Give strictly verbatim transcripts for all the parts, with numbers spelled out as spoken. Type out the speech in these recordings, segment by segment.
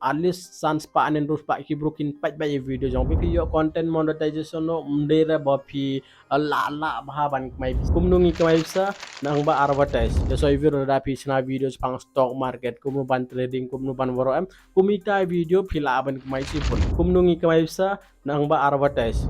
At least san spah ne hynriew spah ki bru kin peit ba ïa video jong phi. Phi ïoh content monetization noh, ym dei re ba phi, uh, lah lah bha ban kmai pisa. Kumno ngi kmai pisa? Nang ba advertise. Te soi video lada phi shna video shaphang stock market, kumno ban trading, kumno ban waroh em. Kumta video phi lah ban kmai shibun. Kumno ngi kmai pisa? Nang ba advertise.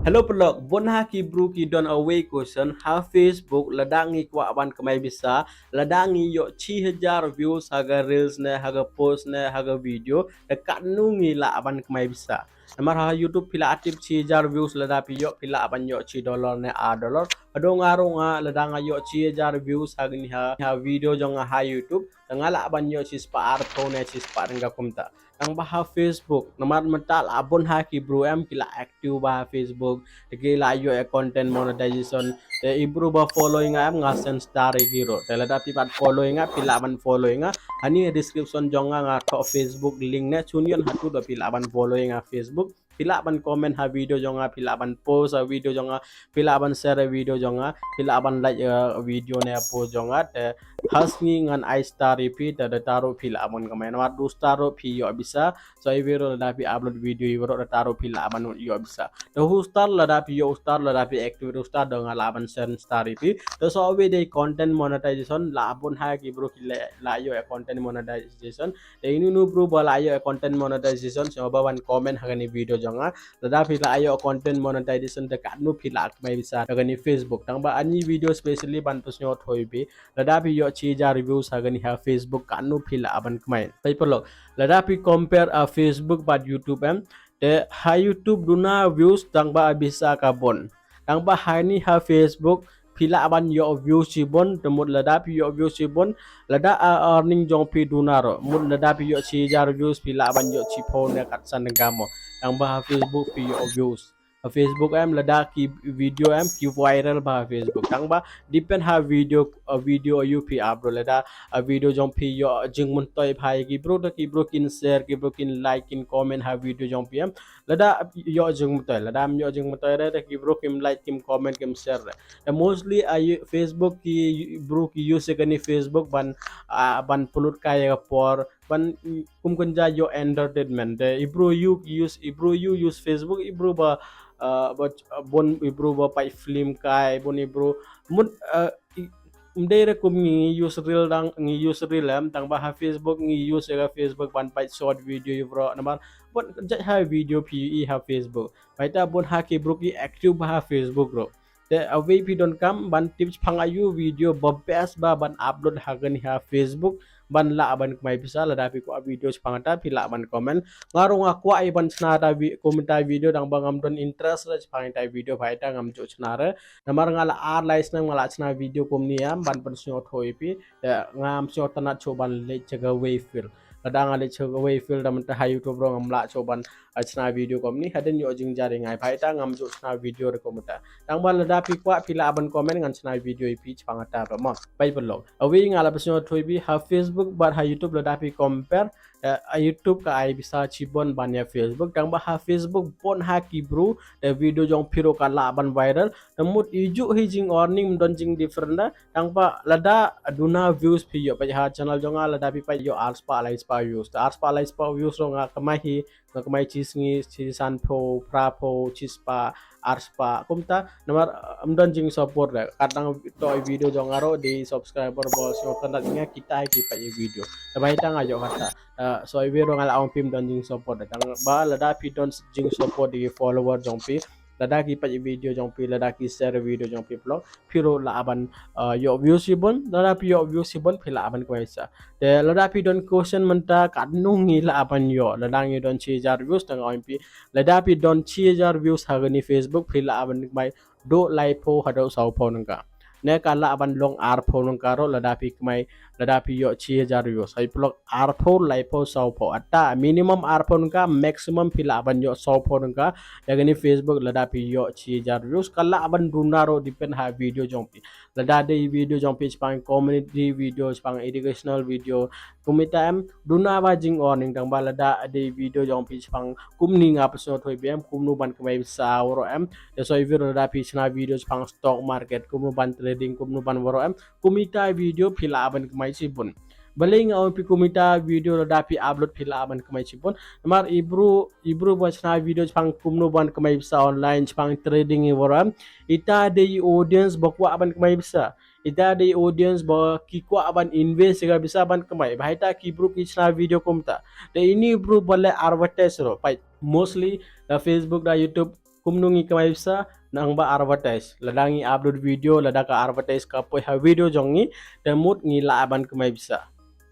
Hello paralok, bun ha ki bru ki don awei question ha Facebook, lada ngi kwah ban kmai pisa, lada ngi ïoh shi hajar views ha ka reels ne, ha ka post ne, ha ka video, te katno ngi lah ban kmai pisa. Namar ha YouTube phi lah tip shi hajar views, lada phi ïoh phi lah ban ïoh shi dollar ne ar dollar. Haduh nga ruh nga, lada nga ïoh shi hajar views ha kane ha, ha video jong nga ha YouTube, te nga lah ban ïoh shi spah arphew ne shi spah tyngka kumta. Tang ba ha Facebook, namar mynta la bun ha ki bru em ki la active ba ha Facebook, te ki la ïoh ïa content monetization. Te i bru ba following nga em, nga send star ïa ki ruh. Te lada phi pat following nga, phi lah ban following nga. Hani description jong nga nga thoh Facebook link ne, chun ïon hatu da phi lah ban following nga Facebook. Phi lah ban comment ha video jong nga, phi lah ban post ha video jong nga, phi lah ban share ha video jong nga, phi lah ban like, uh, video ne post jong nga. Te ha sngi ngan ai star ïa phi, te da taruh phi lah ban comment. Wat du star ruh phi ïoh pisa. So i bru lada phi upload video i bru da taruh phi lah ban ïoh pisa. Te hu star lada phi ïoh star, lada phi active u star da nga lah ban send star ïa phi. Te so wi dei content monetization, la bun ha ki bru ki la ïoh content monetization. Te inu nu bru ba la ïoh content monetization, sngewbha ban comment ha kane video jong nga. Lada phi la ïoh content monetization te katno phi lah kmai pisa ha kane Facebook. Tang ba ani video specially ban pynsngewthuh ïa phi. Lada phi ïoh shi hajar views ha kane ha Facebook katno phi lah ban kmai. Te paralok, lada phi compare ha Facebook bad YouTube em. Te ha YouTube duna views tang ba pisa ka bun. Tang ba hani ha Facebook phi lah ban ïoh views shibun, te mut lada phi ïoh views shibun, lada a earning jong phi duna ruh. Mut lada phi ïoh shi hajar views phi lah ban ïoh shiphew ne katsan tyngka mo. Tang ba ha Facebook phi ïoh views. Ha Facebook em lada ki video em ki viral ba ha Facebook. Tang ba depend ha video, uh, video ïa phi upload. Lada, uh, video jong phi ïoh jingmyntoi bha ïa ki bru, te ki bru kin share, ki bru kin like, kin comment ha video jong phi em. Lada ïoh jingmyntoi, lada ym ïoh jingmyntoi re, te ki bru kim like, kim comment, kim share re. Te mostly ha Facebook ki bru ki use ïa kane Facebook ban, ah, ban pynlut kai ïa ka por, ban, mm, kum kynja ïoh entertainment. Te i bru ïoh use, i bru ïoh use Facebook, i bru ba, ah, ba, ah, bun i bru ba peit film kai, bun i bru mut, ah, i, ym dei re kum ngi use reel dang, ngi use reel em, tang ba ha Facebook ngi use ïa ka Facebook ban peit short video i bru namar bun jait ha video phi i ha Facebook. Bad te bun ha ki bru ki active ba ha Facebook ruh. Te awei phi donkam ban tip shaphang aïu video ba best ba ban upload ha kane ha Facebook ban lah ban kmai pisa. Lada phi kwah video shaphang kata phi lah ban comment. Nga ruh nga kwah ïa ban shna ta vi-, kumta video, tang ba ngam don interest re shaphang ta video, bad te ngam ju shna re. Namar nga la ar lai snem nga la shna video kumne em ban pynsngewthuh ïa phi. Te ngam sngewtynnat shuh ban leit sha kawei field. Lada nga leit sha kawei field da mynta ha YouTube ruh ngam lah shuh ban, ah, shna video kumne, hadien ïoh jingjar ïa nga, bad te ngam ju shna video re kumta. Tang ba lada phi kwah phi lah ban comment, ngan shna video ïa phi shaphang kata ba mo. Bad paralok, awei nga la pynsngewthuh ïa phi, ha Facebook bad ha YouTube lada phi compare, eh, ha YouTube ka ai pisa shibun ban ïa Facebook. Tang ba ha Facebook bun ha ki bru, te video jong phi ruh ka lah ban viral. Te mut ïoh hi jing earning, ym don jing different da. Tang ba lada duna views phi ïoh, peit ha channel jong nga lada phi peit ïoh ar spah lai spah views. Te ar spah lai spah views ruh nga kmai hi, nga kmai shi sngi shi sanphew, phraphew, shi spah, ar spah. Kumta namar, eh, ym don jing support re. Kat nang toh video jong nga ruh dei subscriber ba sngewtynnat ïa nga kita hi ki peit ïa video. Te bad te nga ïoh kata. Eh, so i bru nga la ong phi ym don jing support re. Tang ba lada phi don jing support dei follower jong phi. Lada ki peit video jong phi, lada ki share video jong phi paralok, phi ruh lah ban, uh, ïoh views shibun, lada phi ïoh views shibun phi lah ban kmai pisa. Te lada phi don question mynta katno ngi lah ban ïoh, lada ngi don shi hajar views, te nga ong phi, lada phi don shi hajar views ha kane Facebook phi lah ban kmai duh laiphew haduh sawphew tyngka. Ne ka lah ban long arphew tyngka ruh lada phi kmai, lada phi ïoh shi hajar views. Hai paralok, arphew, laiphew, sawphew. Ata minimum arphew tyngka, maximum phi lah ban ïoh sawphew tyngka ïa kane Facebook lada phi ïoh shi hajar views. Ka lah ban duna ruh depend ha video jong phi. Lada dei video jong phi shaphang comedy video, shaphang educational video, kumta em duna ba jing earning. Tang ba lada dei video jong phi shaphang kumne nga pynsngewthuh ïa phi em kumno ban kmai pisa waroh em. Te so i bru lada phi shna video shaphang stock market, kumno ban trading, kumno ban waroh em. Kumta video phi lah ban kmai shibun. Balei nga ong phi kumta video lada phi upload phi lah ban kmai shibun. Namar i bru, i bru ba shna video shaphang kumno ban kmai pisa online, shaphang trading i waram. Ita dei audience ba kwah ban kmai pisa. Ita dei audience ba ki kwah ban invest ka pisa ban kmai. Ba ita ki bru ki shna video kumta. Te ini bru ba leh advertise ruh. Peit mostly da Facebook da YouTube kumno ngi kmai pisa, nang ba advertise. Lada ngi upload video, lada ka advertise ka poi ha video jong ngi, te mut ngi lah ban kmai pisa.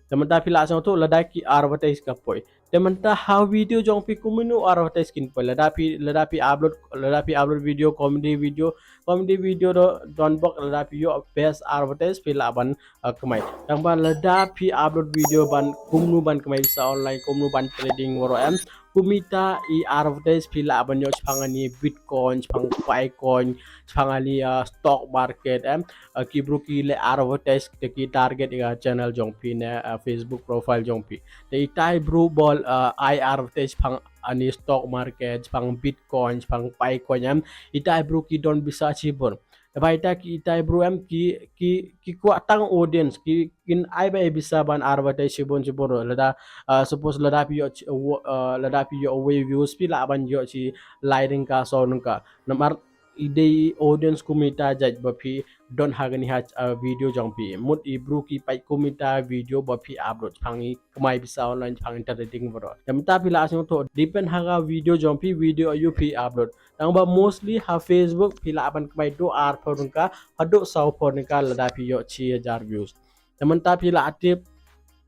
Te mynta phi lah sngewthuh lada ki advertise ka poi. Te mynta ha video jong phi kumno advertise kin poi. Lada phi, lada phi upload, lada phi upload video, comedy video, comedy video do don bok, lada phi ïoh best advertise phi lah ban uh, kmai. Tang ba lada phi upload video ban kumno ban kmai pisa online, kumno ban trading waroh em. Kumta i advertise phi lah ban ïoh shaphang ani Bitcoin, shaphang Picoin, shaphang ani uh, stock market em. Uh, ki bru ki leh advertise te ki target ïa channel jong phi ne uh, Facebook profile jong phi. Te itai bru ba uh, ai advertise shaphang ani stock market, shaphang Bitcoin, shaphang Picoin em. Itai bru ki don pisa shibun. Ba ita ki, ita bru em ki, ki, ki kwah tang audience, ki kin ai ba pisa ban advertise shibun shibun. Lada uh, suppose lada phi ïoh uh, lada phi ïoh wei views phi lah ban ïoh shi lai ryngka saw ryngka. Namar i dei audience kumta jait ba phi don ha kani ha uh, video jong phi. Mut i bru ki peit kumta video ba phi upload shaphang i kmai pisa online, shaphang trading waroh. Te mynta phi lah sngewthuh depend ha ka video jong phi, video aïu phi upload. Tang ba mostly ha Facebook phi lah ban kmai do ar phew ryngka haduh saw phew ryngka lada phi ïoh shi hajar views. Te mynta phi lah tip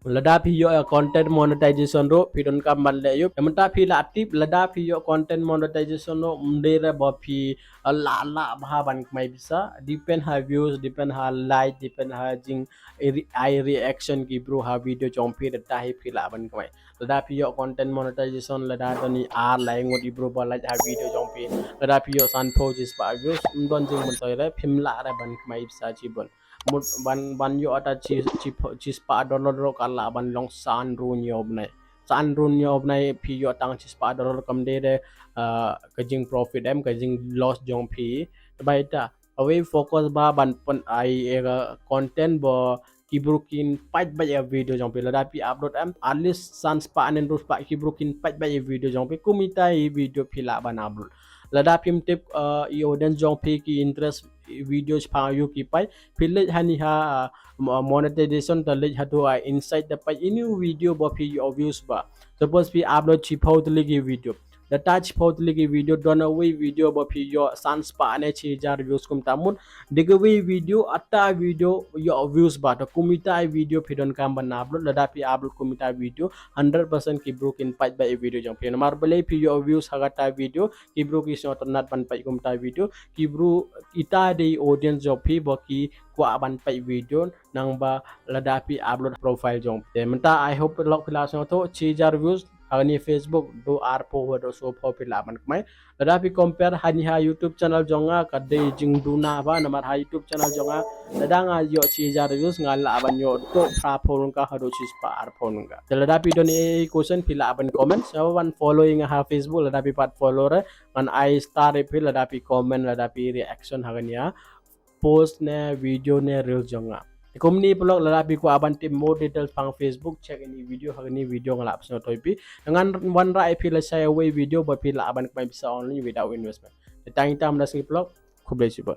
lada phi ïoh content monetization ruh phi donkam ban leh ïup. Te mynta phi lah tip lada phi ïoh content monetization ruh, ym dei re ba phi uh, lah lah bha ban kmai pisa. Depend ha views, depend ha like, depend ha jing ai reaction ki bru ha video jong phi, da hi phi lah ban kmai. Lada phi ïoh content monetization, lada don i ar lai ngut i bru ba like ha video jong phi, lada phi ïoh san phew shispah views, ym don jingmyntoi re, phim lah re ban kmai pisa shibun. Mut ban, ban ïoh ata shi, shi, shispah dollar ruh ka lah ban long san run ïoh bnai. San run ïoh bnai phi ïoh tang shispah dollar, kam dei re uh, ka jing profit em, ka jing loss jong phi. Ba ita awei focus ba ban pyn ai ïa ka content ba ki bru kin peit beit ïa video jong phi. Lada phi upload em at least san spah ne hynriew spah ki bru kin peit beit ïa video jong phi, kumta i video phi lah ban upload. Lada phim tip uh, i audience jong phi ki interest video shaphang aïu ki peit, phi leit hani ha uh, monetization, te leit haduh uh, insight, te peit inu video ba phi ïoh views bha. Suppose phi upload shiphew tylli ki video, da ta shiphew tylli ki video don awei video ba phi ïoh san spah ne shi hajar views kumta. Mut da kawei video, ata video ïoh views bha, te kumta i video phi donkam ban upload. Lada phi upload kumta video, hundred percent ki bru kin peit beit i video jong phi. Namar balei phi ïoh views ha kata video, ki bru ki sngewtynnat ban peit kumta video. Ki bru, ita dei audience jong phi ba ki kwah ban peit video nang ba lada phi upload profile jong phi. Te mynta I hope lok phi lah sngewthuh, shi hajar views ha kani Facebook, do ar phew haduh saw phew phi lah ban kmai. Lada phi compare hani ha YouTube channel jong nga, ka dei jingduna bha. Namar ha YouTube channel jong nga, lada nga ïoh shi hajar views, nga lah ban ïoh do phra phew ryngka haduh shispah ar phew ryngka. Te lada phi don ei question phi lah ban comment, sngewbha ban follow ïa nga ha Facebook, lada phi pat follow re, ngan ai star ïa phi lada phi comment, lada phi reaction ha kani ha post ne video ne reel jong nga. Te kumne paralok, lada phi kwah ban tip more details shaphang Facebook, check ïa kani video, ha kani video nga lah pynsngewthuh ïa phi. Ngan wanrah ïa phi lashai awei video ba phi lah ban kmai pisa online without investment. Te tang ita mynta sngi paralok, khublei shibun.